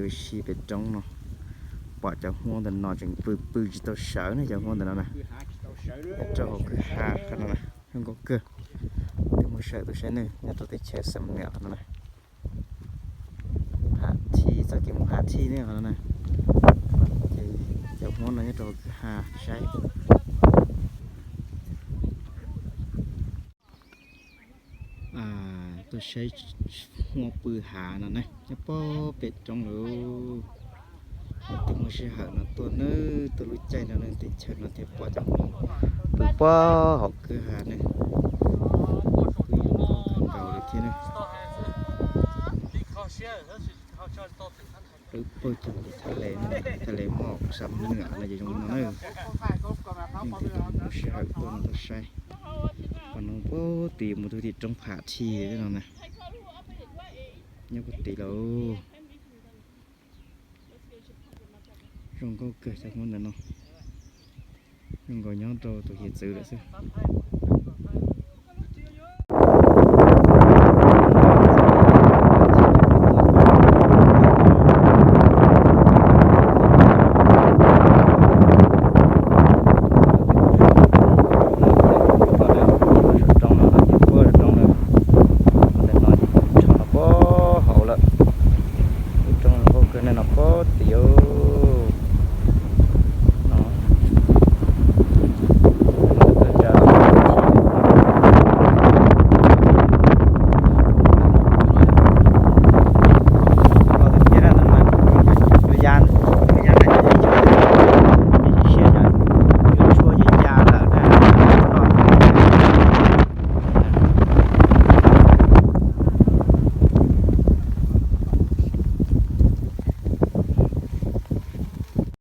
Si pem roob no, pom cov huab ntawm no tseem pw pw tsis tau sawv ne, cov huab ntawm no na. Nyob rau hauv kwj ha qhov no na, zoo nkauj kawg. Twb mus sawv tuaj saib ne, nyob rau teb chaws Xam Nuam qhov no na. Hav Thij, txoj kev mus Hav Thij ne qhov no na. Ces cov huab no nyob rau hauv kwj ha saib. Tuaj saib huab pw hav no na, nyob pob pem roob lawm. Twb muaj sij hawm no tuaj ne, tuaj lub caij no ne, teb chaws no thiaj pom cov huab pw pob hauv kwj ha ne. Pw zoo nkauj kawg nkaus li thiab ne. Pw pawg cog li thaj le, thaj le moj Xam Nuam no ces zoo no na. Sij hawm tuaj no tuaj saib. Qhov no puag tim mus rau tim roob Hav Thij no na. Nyob puag tid lawm. Zoo nkauj kawg cov huab ntawm no. Zoo nkaus nyob rau tus hiav txwv lawm xwb.